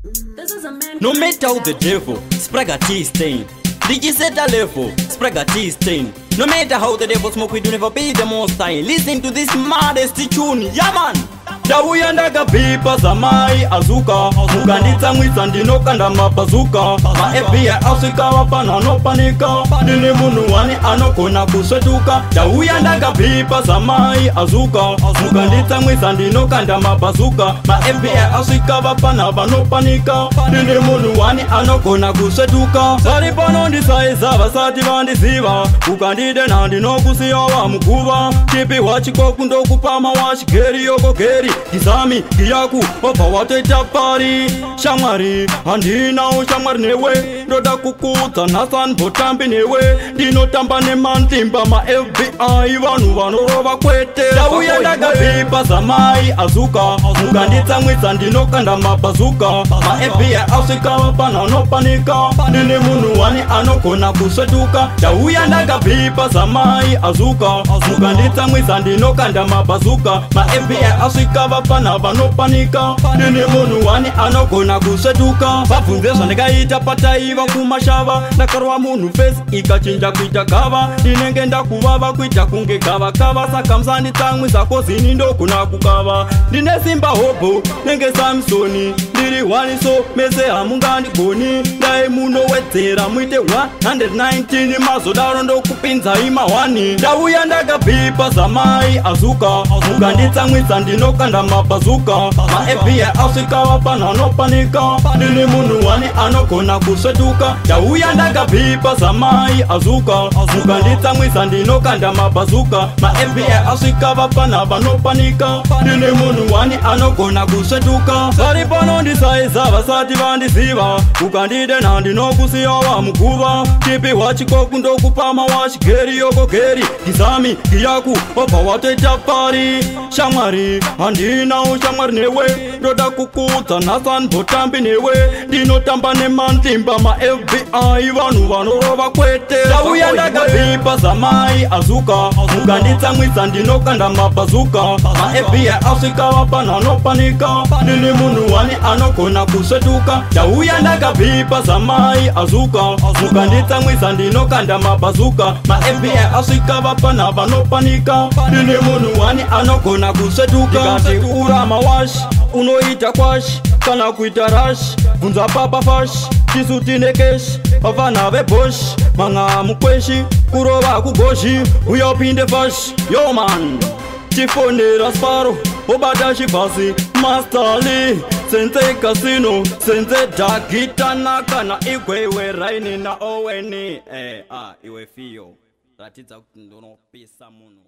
No matter how the devil, Spragga T stain. Did level, Spragga T stain. No matter how the devil smoke, we do never be the most high. Listen to this maddest tune, yeah man. Ndauya ndakabhipa zamai azuka, mukanditsamwisa ndinokanda mabhazuka. MaFBI asvika vapana anopanika, ndini munhu wani anogona kusvetuka. Ndauya ndakabhipa zamai azuka, mukanditsamwisa ndinokanda mabhazuka. MaFBI asvika vapana vanopanika, ndini munhu wani anogona kusvetuka. Vari pano ndisaiza vasati vandiziva, ukandidena ndinokusiya wamuguva. Chipihwa chikoku ndokupama wachigeri yokogeri gizami giyaku wabva watoita pari. Shamwari handina ushamwari newe, ndoda kukudza nhasi handimbotambi newe. Ndinotamba nemandimba maFBI, vanhu vanorova kwete. Ndauya ndakabhipa zamai azuka, mukanditsamwisa ndinokanda mabhazuka. MaFBI asvika vapana anopanika, ndini munhu wani anogona kusvetuka. Ndauya ndakabhipa zamai azuka, mukanditsamwisa ndinokanda mabhazuka. MaFBI asvika vapana vanopanika, ndini munhu wani anogona kusvetuka. Vabvunze zvandakaita pataiva kumashava, ndakarova munhu fesi ikachinja kuita gava. Ndinenge ndakuvava kuita kunge gavakava, saka musanditsamwisa kozini ndogona kukava. Ndine simba hobho nenge Samsoni, ndiri hwaniso mese hamungandigoni. Dai munowedzera muite 119, mazodaro ndokupinzai ma1. Ndauya ndakabhipa zamai azuka, mukanditsamwisa ndinokanda mabhazuka. MaFBI asvika vapana anopanika, ndini munhu wani anogona kusvetuka. Ndauya ndakabhipa zamai azuka, mukanditsamwisa ndinokanda mabhazuka. MaFBI asvika vapana vanopanika, ndini munhu wani anogona kusvetuka. Vari pano ndisaiza vasati vandiziva, ukandidena ndinokusiya wamuguva. Chipihwa chikoku ndokupama wachigeri yokogeri gizami giyaku wabva watoita pari. Shamwari handina ushamwari newe, ndoda kukudza nhasi handimbotambi newe. Ndinotamba nemandimba maFBI, vanhu vanorova kwete. Ndauya ndakabhipa zamai azuka, mukanditsamwisa ndinokanda mabhazuka. MaFBI asvika vapana anopanika, ndini munhu wani anogona kusvetuka. Ndauya ndakabhipa zamai azuka, mukanditsamwisa ndinokanda mabhazuka. MaFBI asvika vapana vanopanika, ndini munhu wani anogona kusvetuka. Ndikati ura mawashi unoita kwashi kana kuita rashi, bvunza papa fashi tisu tine keshi. Vafana veboshi manga mukweshi kurova kugoshi, uya upinde fashi yo man. Tifonera Sparrow obata chibhasi Master Lee Sense Casino Sense Dagitana kana igwewe raini na Oweni. Iwe fiyo ratidza kuti ndinopisa munhu.